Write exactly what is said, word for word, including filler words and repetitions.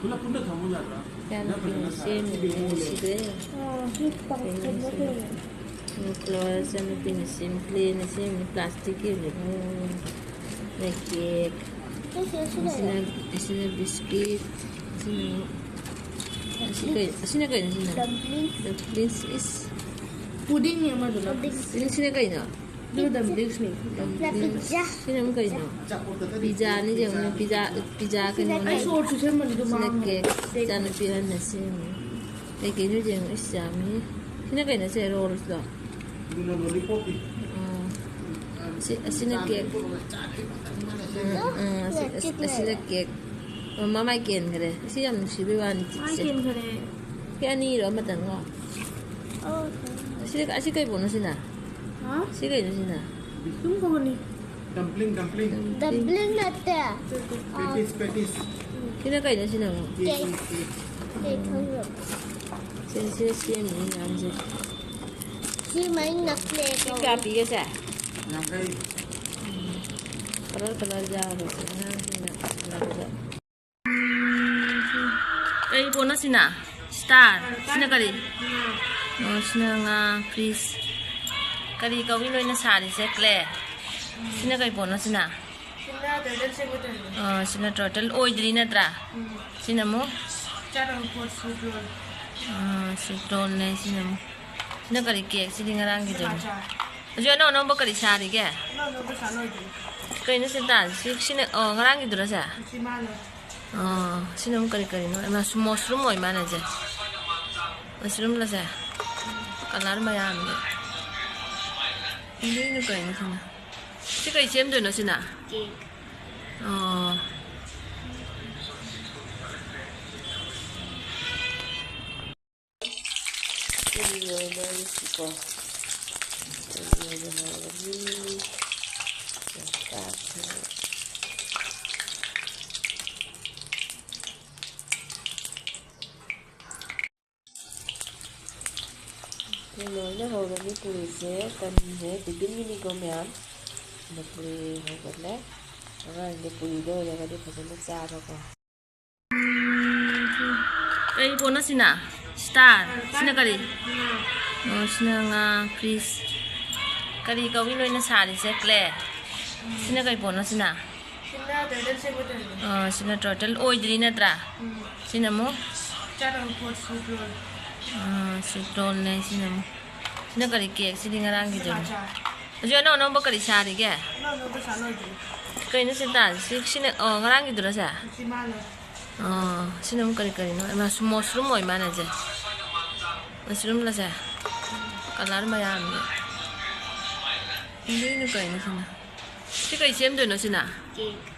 ꯏꯆꯥꯅꯨꯄꯤꯅ ꯁꯦꯝꯃꯤꯕꯅꯦ ꯁꯤꯗ꯫ ꯀꯩꯅꯣ ꯁꯤꯗ? ꯅ꯭ꯌꯨꯀ꯭ꯂꯤꯌꯔ ꯏꯆꯥꯅꯨꯄꯤꯅ ꯁꯦꯝꯃꯤ, ꯀ꯭ꯂꯦꯅ ꯁꯦꯝꯃꯤ, ꯄ꯭ꯂꯥꯁꯇꯤꯛꯀꯤ ꯑꯣꯏꯕ ꯃꯑꯣꯡ꯫ ꯑꯗꯩ ꯀꯦꯛ꯫ ꯑꯁꯤꯅ, ꯑꯁꯤꯅ ꯕꯤꯁꯀꯤꯠ꯫ ꯑꯁꯤꯅ, ꯑꯁꯤ ꯀꯩ-, ꯑꯁꯤꯅ ꯀꯩꯅꯣ ꯁꯤꯅ? Dumplings. Dumplings is Pudding ꯅꯦ ꯑꯃꯗꯨꯅ꯫ Pudding. ꯁꯤꯅ, ꯁꯤꯅ ꯀꯩꯅꯣ? ꯑꯗꯨ dumplings ꯅꯦ꯫ Dumplings. Pizza. ꯁꯤꯅ ꯑꯃꯨꯛ ꯀꯩꯅꯣ? Pizza ꯅꯤ ꯌꯦꯡꯉꯨꯅꯦ, pizza, pizza ꯀꯩꯅꯣ? ꯑꯩ shorts ꯁꯦꯝꯕꯅꯤ ꯑꯗꯨ ꯁꯤꯅ ꯃꯥꯡꯉꯦ꯫ Cake, ꯏꯆꯥꯅꯨꯄꯤ ꯑꯍꯟꯅ ꯁꯦꯝꯃꯤ꯫ ꯀꯩꯀꯩꯅꯣ ꯌꯦꯡꯉꯨ, ꯏꯁ, ꯌꯥꯝꯃꯤ꯫ ꯁꯤꯅ ꯀꯩꯅꯣ ꯁꯦ, roll ꯗꯣ? ꯑꯗꯨꯅ lollipop ꯅꯤ꯫ ꯑꯥ꯫ ꯁꯤ, ꯑꯁꯤꯅ cake꯫ ꯎꯝ, ꯎꯝ, ꯑꯁꯤ, ꯑꯁꯤ, ꯑꯁꯤꯅ cake꯫ ꯑꯣ, ꯃꯃꯥꯏ ꯀꯦꯟꯈ꯭ꯔꯦ꯫ ꯑꯁꯤ ꯌꯥꯝ ꯅꯨꯡꯁꯤꯕꯩ ꯋꯥꯅꯤ, ꯃꯥꯏ ꯆꯤꯛꯁꯦ꯫ ꯀꯦꯟꯈ꯭ꯔꯦ꯫ ꯁꯤ ꯑꯅꯤꯔꯣ ꯑꯃꯇꯪꯂꯣ? ꯑꯣ꯫ ꯑꯁꯤ, ꯑꯁꯤ ꯀꯩ ꯄꯣꯠꯅꯣ ꯁꯤꯅ? ꯍꯥ? ꯁꯤ ꯀꯩꯅꯣ ꯁꯤꯅ? ꯁꯨꯝ ꯀꯧꯕꯅꯤ꯫ Dumpling, dumpling꯫ Dumpling ꯅꯠꯇꯦ꯫ Patties, patties꯫ ꯁꯤꯅ ꯀꯩꯅꯣ ꯁꯤꯅ ꯑꯃꯨꯛ? Cake, cake꯫ Cake ꯈꯪꯗ꯭ꯔꯣ? ꯁꯦ, ꯁꯦ, ꯁꯦꯝꯃꯤ ꯃꯌꯥꯝꯁꯦ꯫ ꯁꯤ ꯃꯩ ꯅꯛꯂꯦ ꯁꯤ ꯀꯧꯋꯦ꯫ ꯀꯌꯥ ꯄꯤꯒꯦ ꯁꯦ? ꯌꯥꯡꯈꯩ꯫ Colour, colour ꯌꯥꯎꯕꯁꯦ ꯑꯉꯥꯡꯁꯤꯡꯅ ꯁꯥꯟꯅꯕꯗ꯫ ꯀꯔꯤ ꯄꯣꯠꯅꯣ ꯁꯤꯅ? Star꯫ ꯁꯤꯅ ꯀꯔꯤ? ꯑꯣ, ꯁꯤꯅ ꯉꯥ, fish꯫ ꯀꯔꯤ ꯀꯧꯏ ꯂꯣꯏꯅ ꯁꯥꯔꯤꯁꯦ? Clay꯫ ꯁꯤꯅ ꯀꯔꯤ ꯄꯣꯠꯅꯣ ꯁꯤꯅ? ꯁꯤꯅ turtle shape ꯑꯣꯏꯗꯣꯏꯅꯦ꯫ ꯑꯣ, ꯁꯤꯅ turtle ꯑꯣꯏꯗ꯭ꯔꯤ ꯅꯠꯇ꯭ꯔꯥ? ꯎꯝ꯫ ꯁꯤꯅ ꯑꯃꯨꯛ? Star ꯑꯃꯨꯛ ꯄꯣꯠ sweet roll꯫ ꯑꯥ, sweet roll ꯅꯦ ꯁꯤꯅ ꯑꯃꯨꯛ꯫ ꯁꯤꯅ ꯀꯔꯤ cake? ꯁꯤꯗꯤ ꯉꯔꯥꯡꯒꯤꯗꯨꯅꯤ꯫ ꯁꯤꯅ matcha꯫ ꯍꯧꯖꯤꯛ ꯑꯅꯧ ꯑꯅꯧꯕ ꯀꯔꯤ ꯁꯥꯔꯤꯒꯦ? ꯑꯅꯧ ꯑꯅꯧꯕ ꯁꯥ ꯂꯣꯏꯗ꯭ꯔꯤ꯫ ꯀꯩꯅꯣ ꯁꯤ ꯇꯥ-, ꯁꯤ, ꯁꯤꯅ, ꯑꯣ, ꯉꯔꯥꯡꯒꯤꯗꯨꯔꯣ ꯁꯦ? ꯁꯤ ꯃꯥꯅꯦ꯫ ꯑꯣ, ꯁꯤꯅ ꯑꯃꯨꯛ ꯀꯔꯤ ꯀꯔꯤꯅꯣ? ꯃꯁ-, mushroom ꯑꯣꯏ ꯃꯥꯅꯦ ꯁꯦ꯫ Mushroom ꯂꯣ ꯁꯦ? Colour ꯃꯌꯥꯝꯁꯦ꯫ ꯏꯟꯗꯣꯏꯅꯣ ꯀꯩꯅꯣ ꯁꯤꯅ? ꯁꯤ ꯀꯩ ꯁꯦꯝꯗꯣꯏꯅꯣ ꯁꯤꯅ? Cake꯫ ꯑꯣ꯫ ꯀꯔꯤ ꯑꯣꯏꯅ ꯑꯩꯁꯤꯀꯣ? ꯀꯔꯤ ꯑꯣꯏꯅ ꯍꯥꯎꯔꯅꯤ? ꯆꯥꯛꯁꯦ꯫ ꯑꯩꯈꯣꯏ ꯂꯣꯏꯅ ꯍꯧꯔꯅꯤ꯫ ꯄꯨꯔꯤꯁꯦ ꯇꯟꯁꯦ ꯇꯤꯐꯤꯟꯒꯤꯅꯤꯀꯣ ꯃꯌꯥꯝ꯫ ꯑꯗꯣ ꯄꯨꯔꯤ ꯍꯧꯒꯠꯂꯦ꯫ ꯑꯉꯥꯡꯁꯦ ꯄꯨꯔꯤꯗꯣ ꯑꯣꯏꯔꯒꯗꯤ ꯐꯖꯅ ꯆꯥꯕꯀꯣ꯫ ꯀꯔꯤ ꯄꯣꯠꯅꯣ ꯁꯤꯅ? ꯁ꯭ꯇꯥꯔ꯫ ꯁꯤꯅ ꯀꯔꯤ? ꯑꯣ, ꯁꯤꯅ ꯉꯥ, ꯐꯤꯁ꯫ ꯀꯔꯤ ꯀꯧꯏ ꯅꯣꯏꯅ ꯁꯥꯔꯤꯁꯦ? ꯀ꯭ꯂꯦ꯫ ꯁꯤꯅ ꯀꯔꯤ ꯄꯣꯠꯅꯣ ꯁꯤꯅ? ꯁꯤꯅ ꯇꯔꯇꯜ ꯁꯦꯝꯒꯗꯣꯏꯅꯦ꯫ ꯑꯣ, ꯁꯤꯅ ꯇꯔꯇꯜ ꯑꯣꯏꯗ꯭ꯔꯤ ꯅꯠꯇ꯭ꯔꯥ? ꯎꯝ꯫ ꯁꯤꯅ ꯑꯃꯨꯛ? ꯆꯥꯅꯕ ꯄꯣꯠ ꯁꯨ ꯂꯣꯏꯔꯦ꯫ ꯑꯥ, ꯁꯤ ꯔꯣꯜꯅꯦ ꯁꯤꯅ ꯑꯃꯨꯛ꯫ ꯁꯤꯅ ꯀꯔꯤ ꯀꯦꯛ? ꯁꯤꯗꯤ ꯉꯔꯥꯡꯒꯤꯗꯨꯅꯤ꯫ ꯁꯤꯅ ꯆꯥ꯫ ꯍꯧꯖꯤꯛ ꯑꯅꯧ ꯑꯅꯧꯕ ꯀꯔꯤ ꯁꯥꯔꯤꯒꯦ? ꯑꯅꯧ ꯑꯅꯧꯕ ꯁꯥ ꯂꯣꯏꯗ꯭ꯔꯤ꯫ ꯀꯩꯅꯣ ꯁꯤ ꯇꯥꯔꯤꯁꯤ? ꯁꯤ, ꯁꯤꯅ, ꯑꯣ, ꯉꯔꯥꯡꯒꯤꯗꯨꯔꯣ ꯁꯦ? ꯁꯤ ꯃꯥꯅ꯫ ꯑꯣ, ꯁꯤꯅ ꯑꯃꯨꯛ ꯀꯔꯤ ꯀꯔꯤꯅꯣ? ꯃꯁ-, ꯃꯁꯔꯨꯝ ꯑꯣꯏ ꯃꯥꯅꯦ ꯁꯦ꯫ ꯃꯁꯔꯨꯝꯂ ꯁꯦ? ꯀꯂꯔ ꯃꯌꯥꯝꯅꯦ꯫ ꯑꯗꯨꯏꯅ ꯀꯩꯅꯣ ꯁꯤꯅ? ꯁꯤ ꯀꯩ ꯁꯦꯝꯗꯣꯏꯅꯣ ꯁꯤꯅ? ꯀꯦꯛ꯫